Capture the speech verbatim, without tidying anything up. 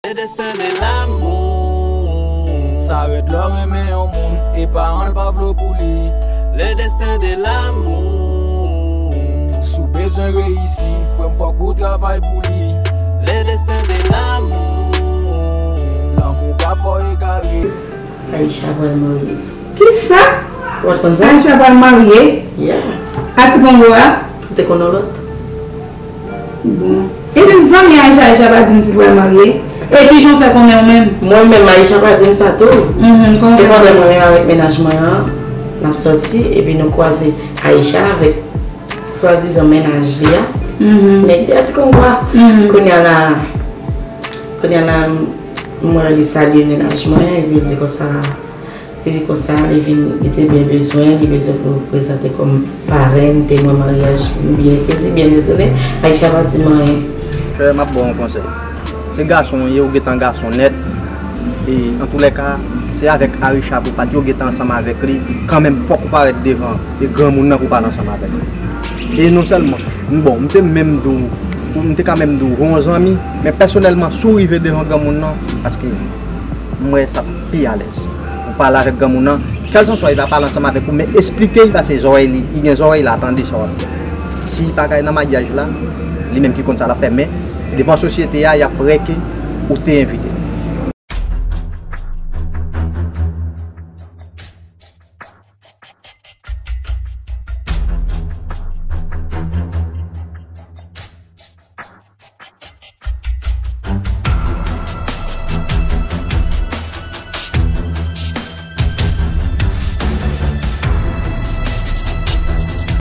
Le destin de l'amour. Sa rèd lè w renmen yon moun e paran l pa vle w pou li. Le destin de l'amour. Si w bezwen reyisi, frè m, fòk ou travay pou li. Le destin de l'amour. Lanmou ka fè w egare. Aïcha pral marye. Kisa? Ou pa t konn sa? Aïcha pral marye? Yeah. A ti Kongo a? Ou te konn yon lòt? Bon. Epi m zanmi Aïcha, Aïcha pa di m si l pral marye. E kijan w fè konnen w menm? Mwen menm, Aïcha pa di m sa tou. Mhm, kòman w fè konnen? Se pandan mwen menm avèk mennaj mwen an, n ap sòti, epi nou kwaze Aïcha avèk swadizan mennaj li a. Mhm. Nèg li a ti Kongo a. Mhm. Kounye a la, kounye a la, m wè li salye mennaj mwen, epi l di konsa, li di konsa, li vin, li te byen bezwen, li bezwen pou prezante kòm parèn, temwen maryaj. M byen sezi, byen etone. Aïcha pa di m anyen. Frè, m ap ba w yon konsèy. Se gason w ye, ou gentan gason nèt. E, antoulèka, se avèk Aïcha pou w pati, ou gentan ansanm avèk li. Kanmenm, fòk ou parèt devan e granmoun nan pou w pale ansanm avèk li. E non sèlman, m, bon, m te menm di w, m te ka menm di w, yon zanmi, men pèsonèlman, si w rive devan granmoun nan, paske m wè sa pi alèz. Ou pale avèk granmoun nan, kèlkanswa li va pale ansanm avèk ou, men esplike li, paske zòrèy li, li gen zòrèy, l a tande sa w ap di. Si li pa kay nan maryaj la, li menm ki konn sa l ap fè, men devan sosyete a, y ap wè ke ou te envite.